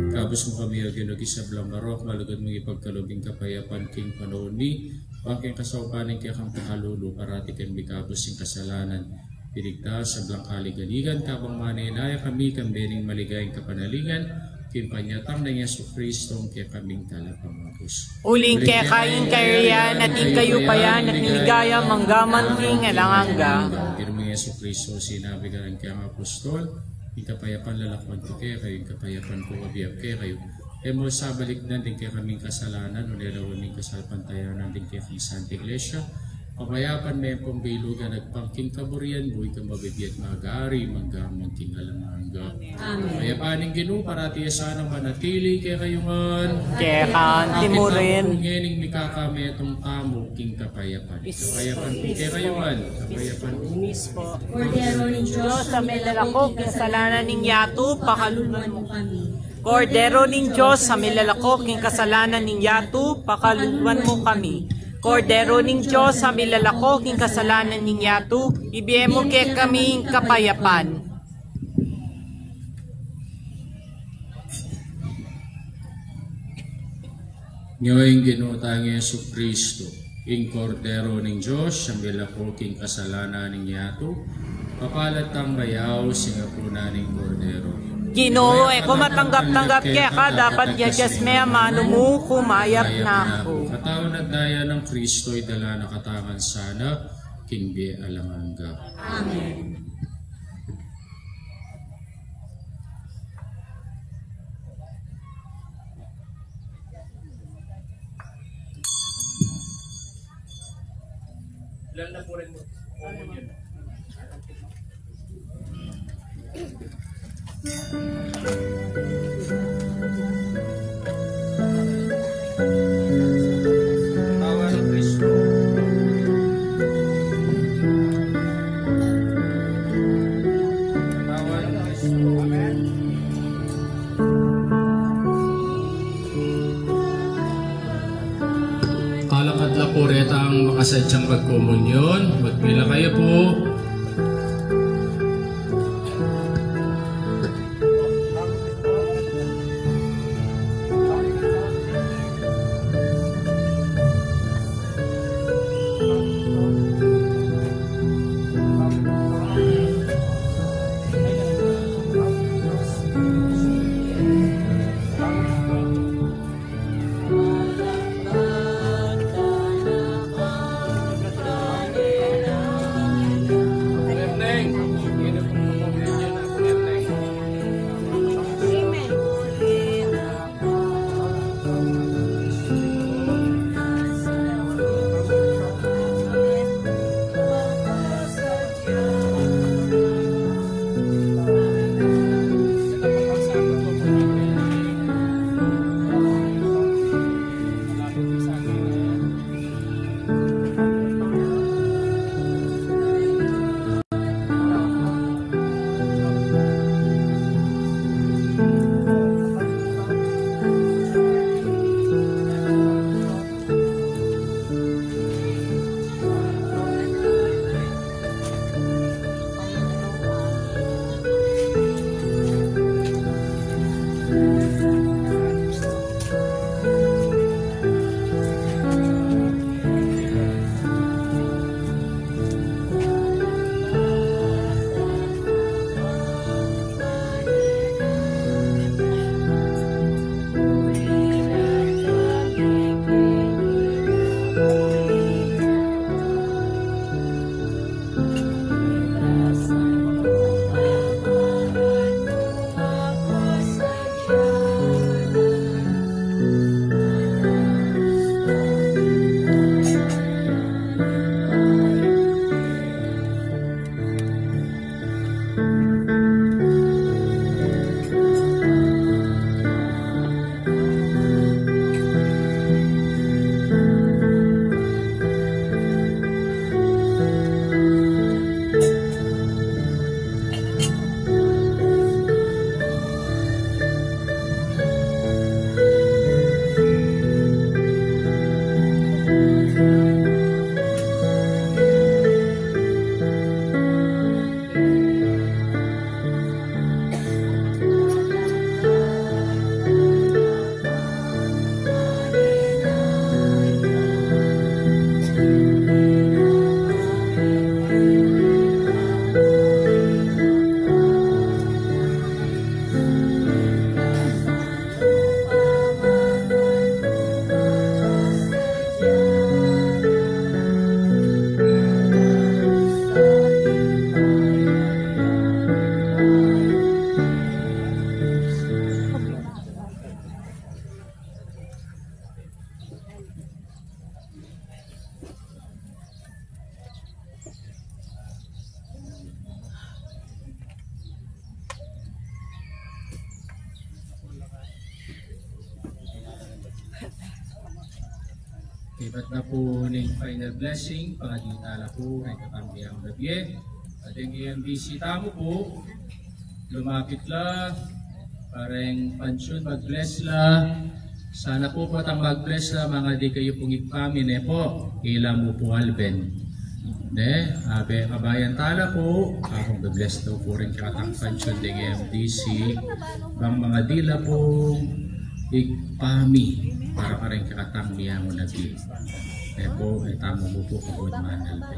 Ikabus mu kami, O Ginu, king sablang marok, malugud mung ipagkalub ing kapayapan king panaun mi, ban king kasaupan ning kekang pakalulu, parati kaming mikabus king kasalanan, pirigtas sablang kaligaligan, kabang manenaya kami kambe ning maligayang kapanaligan, king panyatang nang Jesucristo, ing kekaming Talapangabus. Uling keka ing kayarian, at ing kayupayan, at ing ligaya, mangga man king alang angga. Ing Ginu ming Jesucristo, sinabi na king kayang apostol, ing kapayapan lalakwan ku kekayu, ing kapayapan ku abie ku kekayu. E mu sa balikdan ding kekaming kasalanan, nune lawan mu ing kasalpantayanan ding kekang Santa Iglesia. Kapayapan me pung bilugan agpang king kaburian mu, ika mabibie at magari, mangga man king alang angga. Amen. Kapayapan ning Ginu, parati ya sanang manatili kekayu ngan. Keka anti mu rin. Ing ngeni mikakametung tamu king kapayapan. Kapayapan ku kekayu ngan. Kapayapan ku. Kordero ning Dios, a milalako king kasalanan ning yatu, pakalulwan mu kami. Kordero ning Dios, a milalako king kasalanan ning yatu, pakalulwan mu kami. Kordero ning Dios, a milalako king kasalanan ning yatu, ibie mu kekami ing kapayapan. Ngeni ing Ginu tang Jesucristo, ing Kordero ning Dios, a milalako king kasalanan ning yatu, papalad tang mayaus king apunan ning Kordero. Ginu, e ku matanggap-tanggap keka, dapat yagyas me amanu mu, kumayap na ku. Katawan at daya nang Cristo, idala na katamu ngan sana king bie alang angga. Amen. Alakad la pu retang makasadyang magkomunyon, magpila kayu pu. Ibat na pu ning final blessing, pangadi tala pu reng kekatang miyamalabi. At ing M D C tamu pu, lumapit la, pareng pansyun, mag-bless la. Sana pu potang mag-bless la, mangadi kayu pung Ibpa mi, ne pu, ila mu pu Alben. Ne, abe, kabayan tala pu, akung be-bless daw pu reng kekatang pansyun deng M D C, bang mangadi la pung Ibpa mi, para kareng kekatang miyamalabi. E pu, e tamu mu pu kabud manalbe.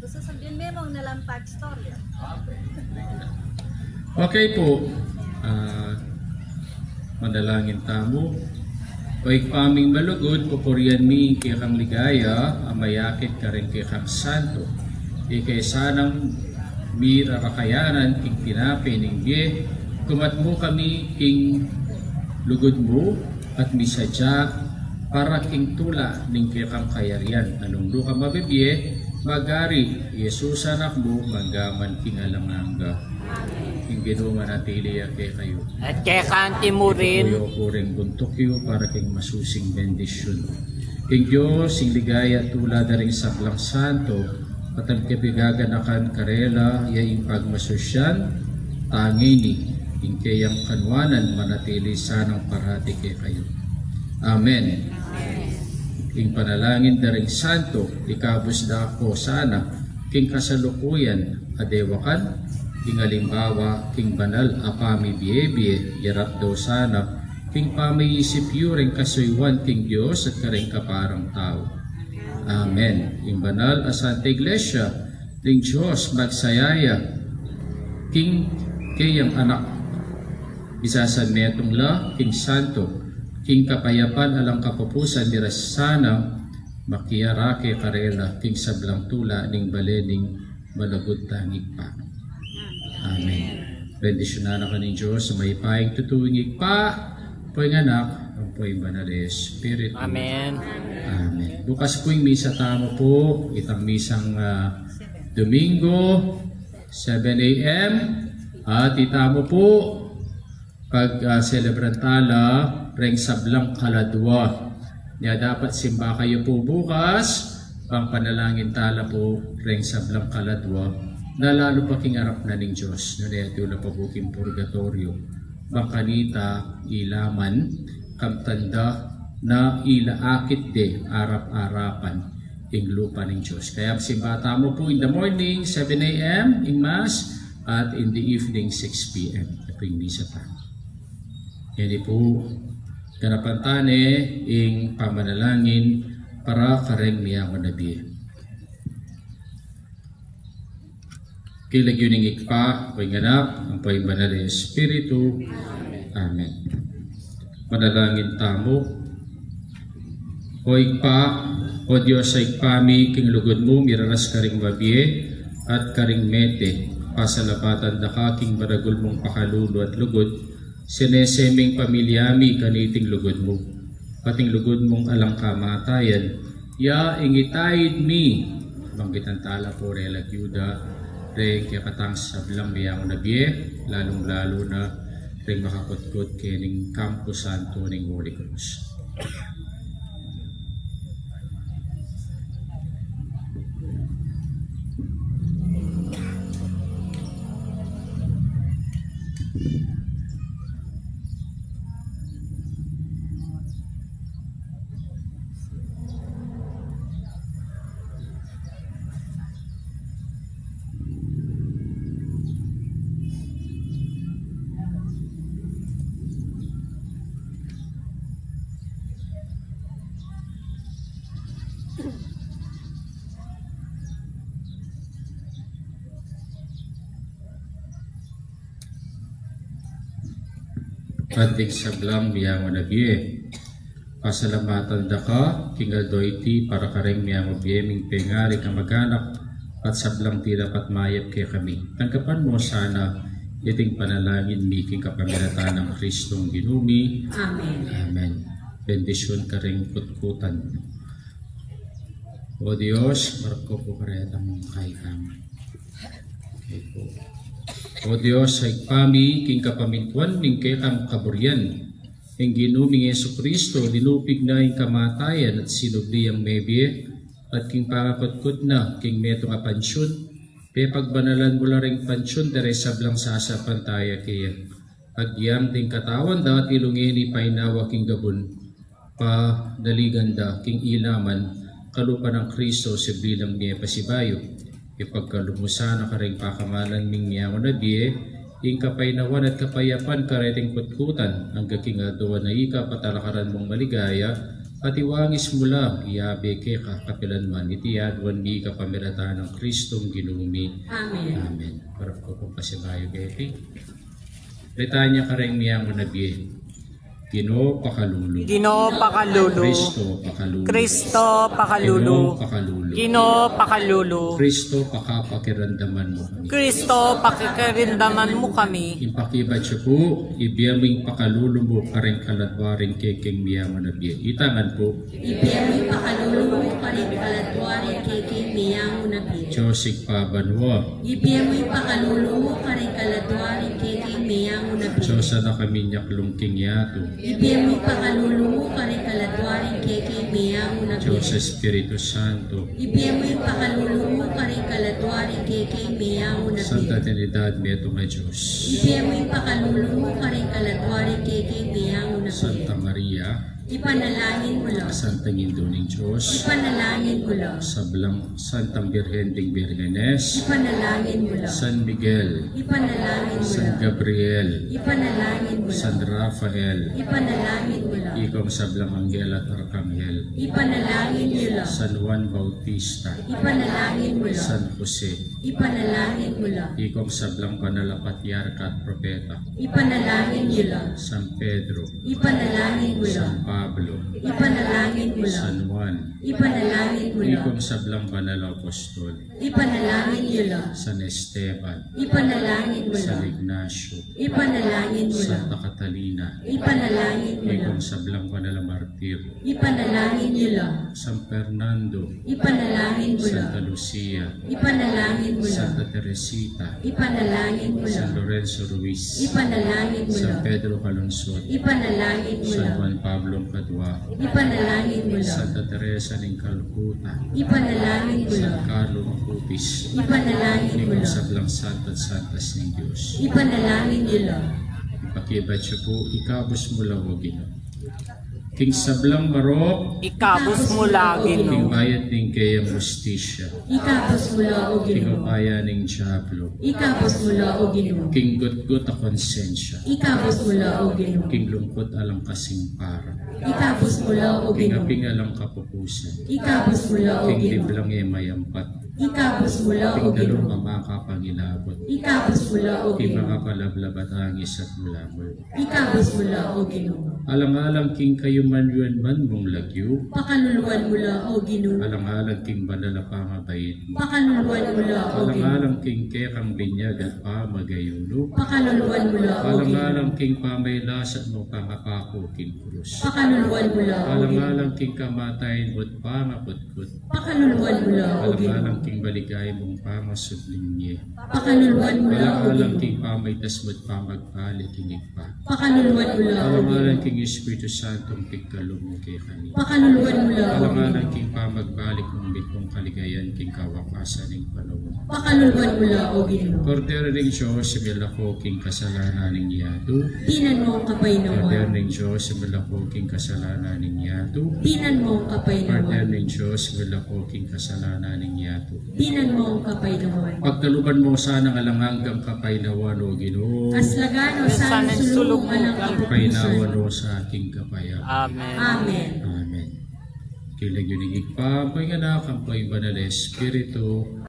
Gusto sabihin, Memong, na lang pag-story. Okay pu. Ah, manalangin tamu. O Ibpa ming malugud, pupurian mi ing kekang ligaya a mayakit kareng kekang santo. Ika e sanang mirarakayanan king tinape ning bie, kumat mu kami king lugud mu, at misadya para king tula ning kekang kayarian, a nung nu ka mabibie, mag-ari, i Jesus Anak mu, mangga man king alang angga. Ing Ginu manatili ya kekayu. At kekang anti mu rin. Ipuyo pu reng buntuk yu para king masusing bendisyun. Ing Dios, ing ligaya at tula da ring sablang santo, at ing kapaganakan karela ya ing pagmasusyan, tangini, ing keyang kanuanan manatili sanang parati kekayu. Amen. Ing panalangin da ring santo, ikabus da ku sana king kasalukuyan a dewakan, ing alimbawa king banal a pamibie-bie, yarap da sana king pamiisip yu reng kasuyuan king Dios at kareng kaparang tau. Amen. Ing banal a Santa Iglesia ning Dios magsaya ya king keyang anak. Isasanmetung la king santo, king kapayapan alang kapupusan, mira sana makiarake karela king sablang tula ning bale ning malugud tang Ibpa. Amen. Bendisyunan na ka ning Dios a mayupayang tutu, ing Ibpa, ampo ing Anak, ampo ing Banal a Espiritu. Amen. Amen. Bukas pu ing misa tamu pu, itang misang, ah, Domingo, seven A M, at itamu pu, pag, ah, selebran tala reng sablang kaladua. Nya dapat simba kayu pu bukas, bang panalangin tala pu reng sablang kaladua, na lalu pa king arap na ning Dios, nune atyu la pa pu king purgatoryo. Bang kanita ila man, kamtan da na ila akit de arap-arapan ing lupa ning Dios. Kaya simba tamu pu in the morning, seven A M, ing Mass, at in the evening, six P M. Ito ing misa tamu. Yan pu, ganapan tane ing pamanalangin para kareng miyamalabi. King lagyu ning Ibpa, ampo ing Anak, ampo ing Banal a Espiritu. Amen. Manalangin tamu. O Ibpa, O Dios a Ibpa mi, king lugud mu miraras karing mabie at karing mete, pasalamatan da ka king maragul mung pakalulu at lugud, sinese ming pamilya mi kaniting lugud mu, kating lugud mung alang kamatayan, ya ing itaid mi. Banggitan tala pu reng lagyu da reng kekatang sablang miyamalabi, lalung-lalu na reng makakutkut kening kampusanto ning Holy Cross. At ing sablang miyamalabi, pasalamatan da ka king aldo iti para kareng miyamalabi ming pengari, kamaganak, at sablang dinan mayap kekami. Tanggapan mu sana iting panalangin mi king kapamilatan nang Kristong Ginu mi. Amen. Amen. Bendisyun kareng kutkutan. O Dios, marap ku pu kareta mung kaikang. O Dios a Ibpa mi, king kapamintuan ning kekang kaburian, Ing Ginu ming Jesucristo, linupig na ing kamatayan at sinubli yang mebie, at king pangakutkut na king metung a pansyun, pepagbanalan mu la ring pansyun da ring sablang sasalpantaya keya. Agyang ding katawan da at ilung ne ning painawa king gabun, panaligan da king ilaman kalupa nang Kristo, subli lang mie pasibayu. Ipagkalub mu sana karing pakamalan ming miangun a bie, ing kapainawan at kapayapan kareting kutkutan, angga king aldo a ika patalakaran mung maligaya, at iwangis mu la, iyabe keka kapilan man, iti aduan mi kapamilatan nang Kristong Ginu mi. Amen. Amen. Parap ko pung pasibayu, Betty. Litanya karing miangun a bie. Ginu, pakalulu. Ginu, pakalulu. Kristo, pakalulu. Kristo, pakalulu. Ginu, pakalulu. Ginu, pakalulu. Kristo, pakapakiramdaman mu kami. Kristo, pakiramdaman mu kami. Ing pakibat yu pu, ibie mu ing pakalulu mu karing kaladua ring kekeng miangun a bie. Ita ngan pu. Ibie mu ing pakalulu mu karing kaladua ring kekeng miangun a bie. Dios Ibpa banua. Ibie mu ing pakalulu mu karing kaladua ring kekeng miangun a bie. Dios a nakaming yaklung king yatu. Ibie mu ing pakalulu mu karing kaladua ring kekeng miangun a bie. Dios Espiritu Santo. Ibie mu ing pakalulu mu karing kaladua ring kekeng miangun a bie. Santa Trinidad, metung a Dios. Ibie mu ing pakalulu mu karing kaladua ring kekeng miangun a bie. Santa Maria. Ipanalangin mu la. Santang Indu ning Dios. Ipanalangin mu la. Sablang Santang Birhen ding Birhenes. Ipanalangin mu la. San Miguel. Ipanalangin mu la. San Gabriel. Ipanalangin mu la. San Rafael. Ipanalangin mu la. Ikong sablang anghel at arkanghel. Ipanalangin yu la. San Juan Bautista. Ipanalangin mu la. San Jose. Ipanalangin mu la. Ikong sablang banal a patriarka at propeta. Ipanalangin yu la. San Pedro. Ipanalangin mu la. San Pablo. Ipanalangin mu la. San Juan. Ipanalangin mu la. Ikong sablang banal a apostol. Ipanalangin yu la. San Esteban. Ipanalangin mu la. San Ignacio. Ipanalangin mu la. Santa Catalina. Ipanalangin mu la. Ikong sablang banal a martir. Ipanalangin yu la. San Fernando. Ipanalangin mu la. Santa Lucia. Ipanalangin mu la. Santa Teresita. Ipanalangin mu la. San Lorenzo Ruiz. Ipanalangin mu la. San Pedro Calungsod. Ipanalangin mu la. San Juan Pablo Kadua. Ipanalangin mu la. Santa Teresa ning Calcutta. Ipanalangin mu la. San Carlo Acutis. Ipanalangin mu la. Ikong sablang santa at santas ning Dios. Ipanalangin yu la. Ipakibat yu pu, ikabus mu la, O Ginu. King sablang marok. Ikabus mu la, Ginu. King bayat ning keyang hustisya. Ikabus mu la, O Ginu. King upaya ning diablo. Ikabus mu la, O Ginu. King gutgut a konsensya. Ikabus mu la, O Ginu. King lungkut alang kasimparan. Ikabus mu la, O Ginu. King aping alang kapupusan. Ikabus mu la, O Ginu. King biblang e mayampat. Ikabus mu la, O Ginu. King dalum a makapangilabut. Ikabus mu la, O Ginu. King makapalablab at angis at mulamul. Ikabus mu la, O Ginu. Alang-alang king kayuman-yuman mung lagyu. Pakaluluan mu la, O Ginu. Alang-alang king banal a pamabait mu. Pakaluluan mu la, O Ginu. Alang-alang king kekang binyag at pamagayunu. Pakaluluan mu la, O Ginu. Alang-alang king pamailasat mung pangapaku king krus. Pakaluluan mu la, O Ginu. Alang-alang king kamatayan mu at pangakutkut. Pakaluluan mu la, O Ginu. Alang-alang king maligaya mung pangasubling mie. Pakaluluan mu la, O Ginu. Alang-alang king pamaitas mu at pamagbalik king Ibpa. Pakaluluan mu la, O Ginu. Alang-alang king Espiritu Santo a pigkalub mu kekami. Pakaluluan mu la, O Ginu. Alang-alang king pamagbalik mung mitmung kaligayan king kawakasan ning panaun. Pakaluluan mu la, O Ginu. Kordero ning Dios, milako king kasalanan ning yatu. Dinan mu kang kapaynawan. Kordero ning Dios, milako king kasalanan ning yatu. Dinan mu kang kapaynawan. Kordero ning Dios, milako king kasalanan ning yatu. Dinan mu kang kapaynawan. Pagkaluban mu sana ing alang anggang kapaynawan, O Ginu. Aslagan no sana ing sulung mu alang kapupusan. Paynawan no sa king kapayap. Amen. Amen. Amen. King lagyu ning Ibpa, ampo ning Anak, ampo ning Banal a Espiritu.